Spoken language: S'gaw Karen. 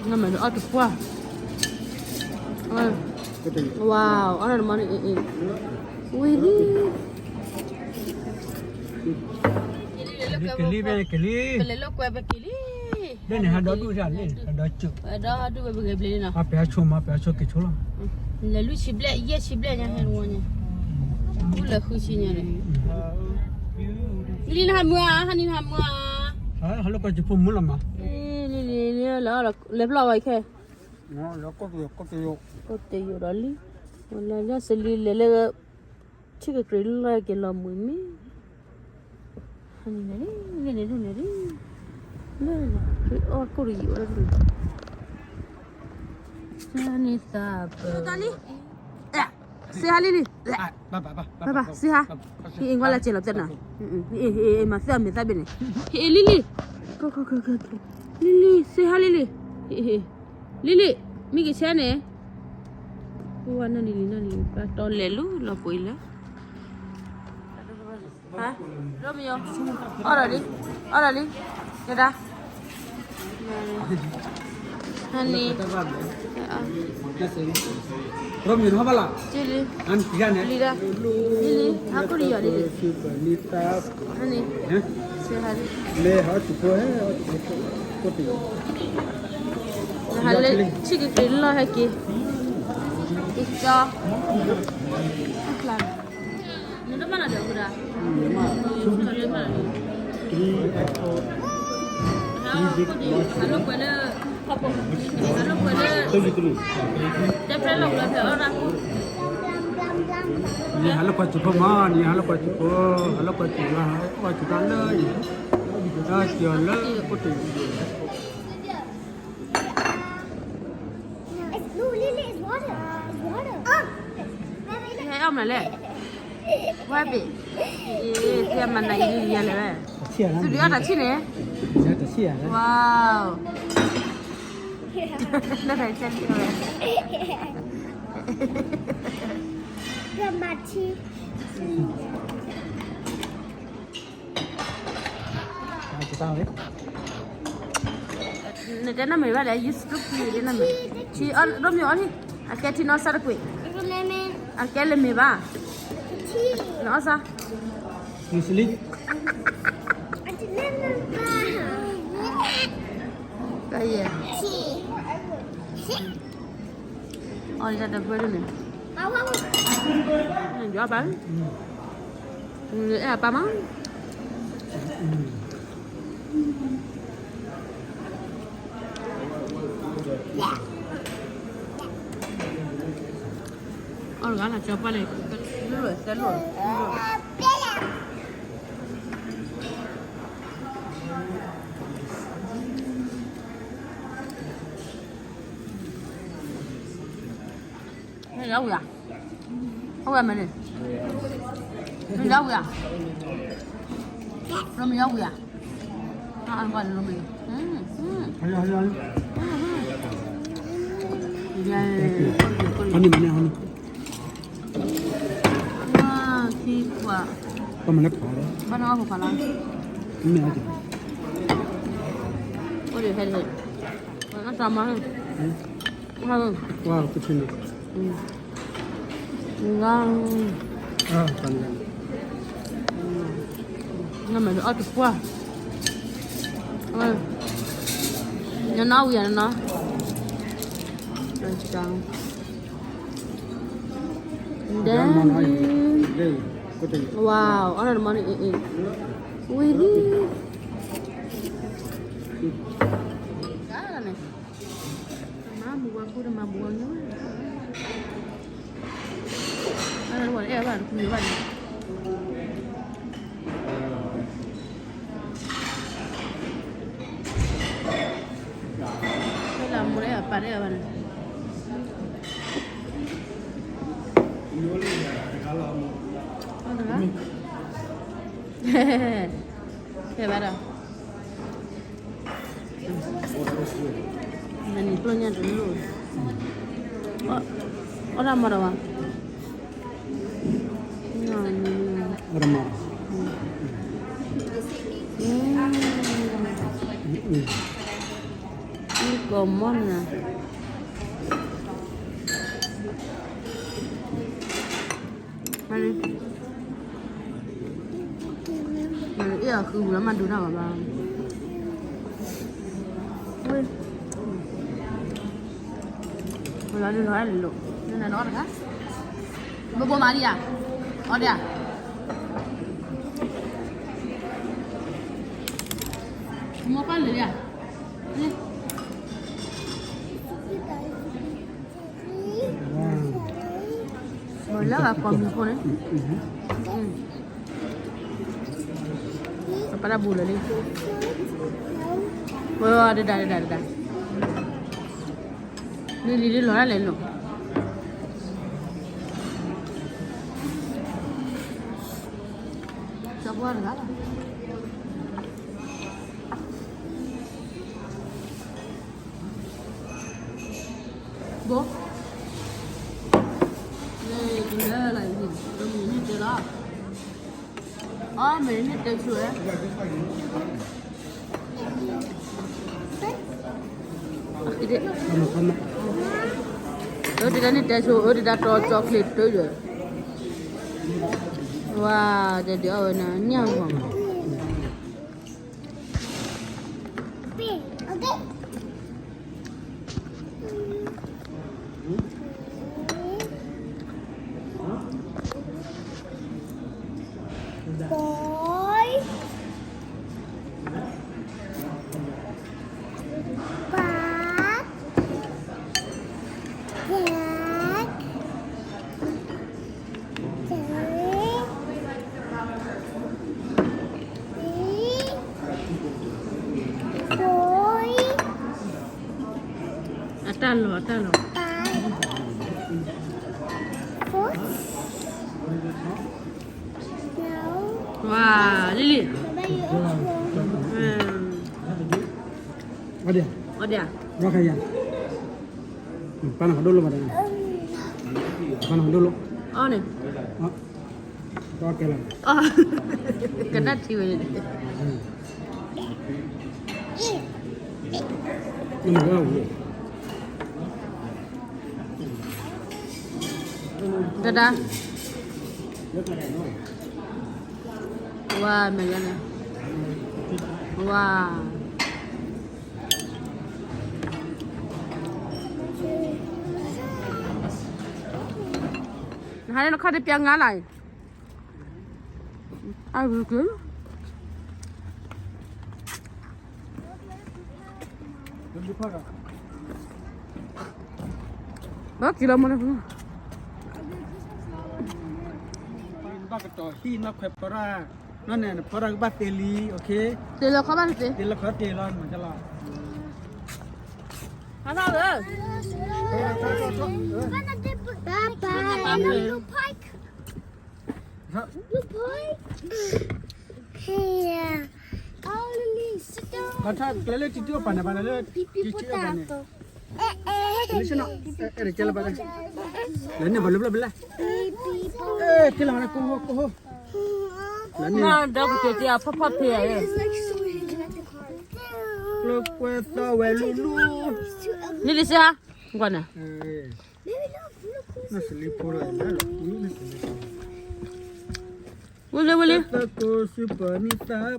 နမ့ၢ်အီၣ်တပှၢ်, ဝါ, အီၣ်တမီန့ၣ်, ဝံၤလံ, ကလံၤ, ကလံၤ, ကလံၤ, ပလဲၤလိာ်ကွဲပက့ၤလံ, လၢန့ၣ်ဟးဒီဒူၣ်တၢ်လံ, ဟးဒီကၠိ, ဟးဒီဒူၣ်ဝဲပဂဲၤဘျဲၣ်လံနီၤ, ပဟဲဆိမး, ပဟဲဆိက့ၤဆိလီၤ, လဲၤလွံၢ်ဆံဘျဲၣ်, ယဲၢ်ဆံဘျဲၣ်ညါဟဲတဝီညါ, အိၣ်လၢဃုဆံညါန့ၣ်, လံနဟးမုၢ်ဧါ, ဟးနံၤနဟးမုၢ်ဧါ, ဟးလၢကွၢ်ကၠိဖိမုၢ်လီၤမး, လံလံလံ, လဲၤဖျီၣ်ဝဲခဲ ကိးတယိာ်ဒီးလံ, လၢစလံလဲၤလၢ ထံၣ်ကကြ့ၤလၢက့ၤလီၤမုာ်မ့ၢ်, ဟန့ၣ်န့ၣ်, လၢန့ၣ်ဒ်န့ၣ်ဒ်, လၢန့ၣ်, ခရံာ်အီၣ်ကိၣ်တယိာ်ဝဲဒၣ်, န့ၣ်သးပၢ်, လံ, စ့ဟါလံလံ, ဘၣ်ဘၣ်, စ့ဟါ, ဟ့ၣ်အ့ၣ်ကွၢ်လၢစဲးလီၤပျဲနၤ, မၤသ့အီၣ်မ့ၢ်သးဘ့ၣ်န့ၣ်, ဟ့ၣ်အ့ၣ်လံလံ, လံလံ, စ့ဟါလံလံ, လံလံ, မ့ၢ်ကဆဲန့ၣ်, ပဝဲနၢ်လံလံနၢ်လံလံ ပှၤတီလဲၤလူၤလီၤပှၤအံၤလၢ, ရိမယီၤ, အီၣ်ဒီးလံ, အီၣ်ဒီးလံ, ယဒၣ်, ဟန့ၣ်, ရိမယီၤ, လံဒၣ်, လံလံ, ဟးကိၣ်တယိာ်လံ, ဟန့ၣ်, စ့ဟါလံ, နဟးလၢထံၣ်ကကြ့ၤလီၢ်ဟဲက့ၤ, ကၠီ, နတမၤလီၤဒီးဝဲဒၣ်, ဟးလိာ်ကွဲလၢ, ဟးလိာ်ကွဲလၢ, တဲဖျဲလီၤဝဲဖဲအီၣ်ဒၣ်, နဟးလိာ်ကွဲစူၤဖိမး, နဟးလိာ်ကွဲစူၤဖိ, ဟးလိာ်ကွဲစူၤလၢ, ကွဲစူၤတၢ်လၢအံၤ, တၢ်စၢၤလၢအိၣ်တ့ၢ် It's, no, Lily, it's water. It's water. Oh. ဟဲအီၣ်မးလဲၣ်, ဝဲဘ့ၣ်, ဟဲမၤနၤယံၤယံၤလဲၣ်ဝဲ, သူဒုးအီၣ်တၢ်ထံၣ်န့ၣ်, ဝါ, လၢဖဲဆဲလံဝဲ, ကမၤထံ နတဲနမ့ၢ်ဘၣ်လဲၣ်, you stupid, နမ့ၢ်, ထံအီၣ်, ရိမ့ၤအီၣ်ထံ, အကဲထံနီၢ်စၢ်တကွံာ်, အကဲလၢမ့ၢ်ဘၣ်, နအီၣ်စၢ်, မုစလံ, ကဲယဲ, အီၣ်လံတၢ်တပှဲၤဒ်န့ၣ်, ယွၤပၢ်, အဲၣ်အပၢ်မး အီၣ်တဂၤလၢကၠီပှၢ်န့ၣ်, လိၣ်သဲလိၣ်, မ့ၢ်လီၤဝံၤဧါ, အဝဲမ့ၢ်န့ၣ်, မ့ၢ်လီၤဝံၤဧါ, ရိမ့ၤလီၤဝံၤဧါ, အဝဲလီၤမ့ၢ်, ဟန့ၣ်မ့ၢ်န့ၣ်, ဝါ, ခံခွါ, ဘၣ်မနုၤခွါလီၤ, မ့ၢ်, အိၣ်ဒီးဟဲ, ဝါ, ကဆ့န့ၣ်, နမ့ၢ်အီၣ်တပှၢ်, နနီၣ်ဝံၤဧါ, နနီၣ်, ဒဲ, ဝါ, အီၣ်တၢ်တမီန့ၣ်, ဝံၤလံ, မၤမူဝဲပူၤတမၤမူဝဲ, အဲၣ်ဘၣ်တကူဘၣ်န့ၣ်, လၢမူလၢအပၢ်တအဲၣ်ဘၣ်န့ၣ်, ကဲဘၣ်ဒီး နနံၤကျိညါတလိၣ်, အီၣ်တၢ်မၤဒီးဝဲ, အီၣ်တၢ်မၤ, ကီ မီၢ်နၤ, မ့ၢ်အ့ၣ်အီၤဃုလီၤမးဒိတၢ်ဂီၤဘၣ်, လီၤဒုးလီၤအဲၣ်လိာ်, နနၤနအီၣ်တဂၤ, ဘိဘိမၤလံဧါ, အီၣ်ဒၣ်ဧါ, မီၢ်ပၢ်လၢာ်ဧါ, လၢအကိးမံၤဖိန့ၣ်, ပပၢ်တၢ်ဘူးလၢာ်လံ, ဝဲဒၣ်ဒၣ်ဒၣ်ဒၣ်, လံလံလံလီၤဒၣ်လဲာ်လိာ်, ကၠီပှၢ်တဂၤလီၤ. ဘိ, လၢကလၢလၢအံၤန့ၣ် မ့ၢ်န့ၢ်တဲလီၤ, အီ မ့ၢ်န့ၢ်တဲဆိဝဲ, အၢ တဒၣ်န့ၢ်တဲဆိ အၢ တဒၣ်တီ chocolate တယွဲၢ်, ဝါ, တဲဒ်အီၣ်ဝဲန့ၣ် ညၣ်ဂီၤမး Boy, bag, bag, boy, အတၢ်လီၤ အတၢ်လီၤ, ဝါ, လံလံ, အီၣ်ဒၣ်, ပၢ်နၤဒိၣ်လိာ်မး, ပၢ်နၤဒိၣ်လိာ်, အီၣ်န့ၣ်, ကနၣ်ထံဝဲန့ၣ်, တဒၣ်, ဝါ, မဲာ်လၢန့ၣ်, ဝါ, နဟးလၢနခီၣ်တပျၢ်ငါလၢ်, အဂုၤက့ၤ ဘၣ်က့ၤလီၤမ့ၢ်လၢ, ဘၣ်ကတီၤဟံၣ်နီၢ်ခွဲးဖီရၣ်, နီၢ်န့ၣ် နဖီရၣ်ကဘၣ်သ့လံ, သ့လၢခီဘၣ်တသ့, သ့လၢခီသ့လီၤ, မၤကလီၤ, ဟးထီၣ်ဧၢ, ဘၣ်ပၢ် လၢန့ၣ်ဘၣ်လၢဘျီဘျီ, လၢန့ၣ်ဘၣ်လၢ, ကလီၤမး ကဟိ ကဟိ, လၢန့ၣ်, ဒီးကတဲတဲအဖီဖီဖဲ, လၢကွဲသီဝဲလူလူ, န့ၣ်လံစ့ဟါ, ကွၢ်န့ၣ်, ဝံၤလံဝံၤလံ, သကိးစုပနံၣ်သး